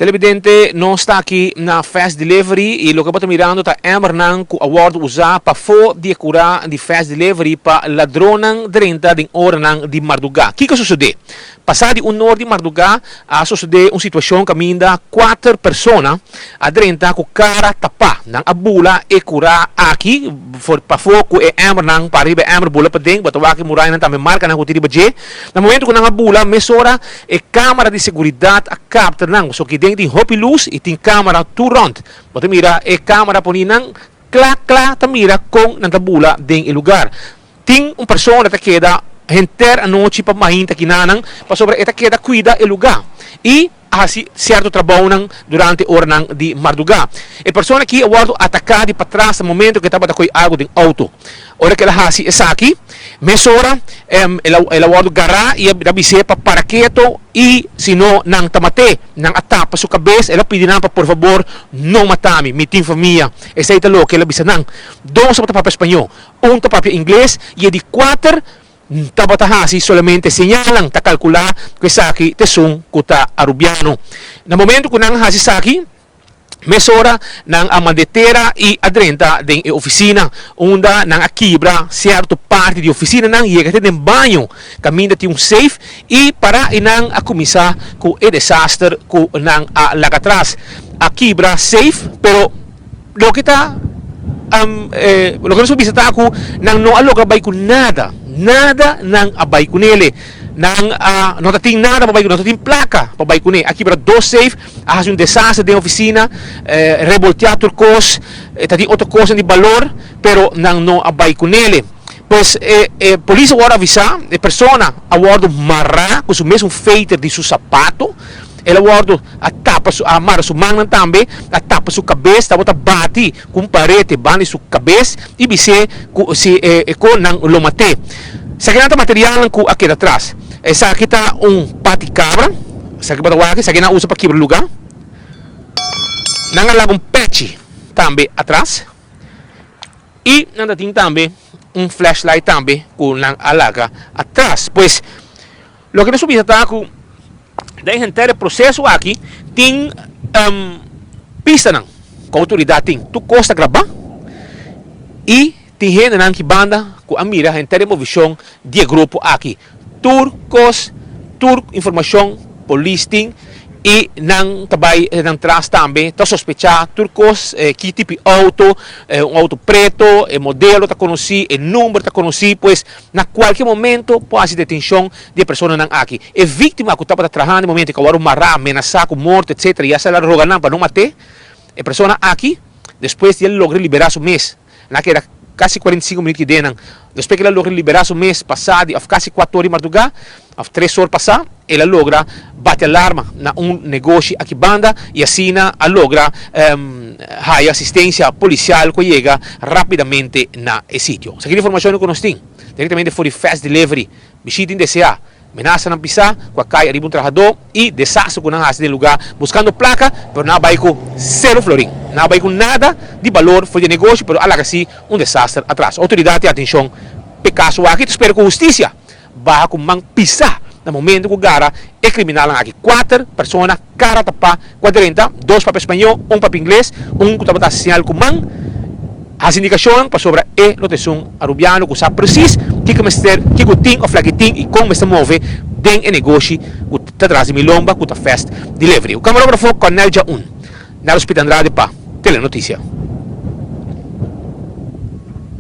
Televidente, nos ta aki na Fast Delivery y loke bo ta mirando ta emmernan cu a wordo usa pafo di e cura di Fast Delivery pa ladronnan drenta den oranan di marduga. Kico a sosode? Pasa di un or di marduga a sosode un situacion caminda cuater persona a drenta cu cara tapa. Nan a bula e cura aki for pafo cu e emmernan pa riba e emmer bula paden. Bo ta wak e murayanan tambe marcanan cu tin riba dje. Na momento cu nan a bula mesora e camara di seguridad a capta nan. Pasobra aki den tin hopi luz y tin camara tur rond. Bo ta mira e camara poni nan cla cla ta mira con nan ta bula den e lugar. Tin un persona ta keda henter anochi pa mainta kinanan pasobra e ta keda cuida e lugar y a haci cierto trabounan durante oranan di marduga. E persona aki a wordo ataca di patras na momento cu e tabata coy algo den auto. Ora cu el a haci esaki, mesora el a wordo gara y a bis'é pa para keto y si no nan ta mat'é. Nan a tapa su cabes, el a pidi nan pa por fabor no mata mi, mi tin famia. Esey ta loke el a bisa nan. Dos tabata papia spañó. Un ta papia ingles y e di cuater tabata haci solamente señalnan ta calcula cu esaki ta esun cu ta Arubiano. Na momento cu nan a haci esaki, mesora nan a manda e tera y a drenta den e oficina unda nan a kibra cierto parti di oficinanan, yega te den baño caminda tin un safe y para y nan a cuminsa cu e desaster cu nan a laga atras. A kibra safe pero. Loke ta loke nos por bisa ta ku nan no a logra bai ku nada, nada nan a bai kunele. Nan a no ta tin nada pa bai ku, no ta tin plaka pa bai kuné. A kibra dos safe, a hasi un desaster den ofisina, rebolteá tur kos, ta tin otro kosnan di balor, pero nan no a bai kunele. Pues e e polis a wòrdu avisá, e persona a wòrdu mará ku su mesun feiter di su sapato. El a wòrdu a tapa su, a mara su mannan tambe, a tapa su kabes, tabata bati ku un parete banda di su kabes i bis'é ku si e ko nan lo mat'é. Esakinan ta materialnan ku a keda atras. Esaki ta un pati kabra, esaki bo ta wak, esaki nan a usa pa kibra lugá. Nan a laga un pechi tambe atras i nan ta tin tambe un flashlight tambe ku nan a laga atras. Pues loke nos por bisa ta ku Den henter e proceso aki tin pistanan cu autoridad tin. Tur cos ta graba y tin hendenan ki banda cu a mira henter e movicion di e grupo aki. Tur cos, tur informacion polis tin y nan ta bay nan tras tambe ta sospecha tur cos, ki tipo di auto, un auto preto, e modelo ta conoci, e number ta conoci, pues na cualkier momento por haci detencion di e personanan aki. E víktima ku tabata trahando e momento ku a wòrdu mará, menasá ku morto etcetera i a sali a roga nan pa no mat'é, e persona aki despues di a logra liberá su mes, nan a keda kasi 45 minüt kidé nan, despues ku el a logra liberá su mes pasá di òf kasi kuater or di mardugá òf tres or pasá, el a logra bati alarma na un negoshi aki banda i asina a logra haya asistensia polisial ku a yega rápidamente na e sitio. Esaki ta informashonnan ku nos tin direktamente for di Fast Delivery. Bishita indeseá, menasanan pisá ku a kai ariba un trahadó i desastro ku nan hasi den lugá buskando plaka, pero nan a bai ku sero florin. Nan a bai ku nada di balor for di e negoshi, pero a laga si un desaster atras. Outoridat tin atenshon p'e kaso aki i ta spera ku hustisia baha ku man pisá na momento ku gara e kriminalnan aki. Kuater persona kara tapá ku a drenta, dos papia spañó, un papia ingles, un ku tabata hasi señal ku man, hasi indikashonnan pasobra e lo ta esun arubiano ku sa presis kiko mester, kiko tin òf laki tin i kon mester move den e negoshi ku ta tras di mi lomba ku ta Fast Delivery. Ku kamarógrafo Cornel Jaun, Nelson Pita Andrade pa Telenoticia.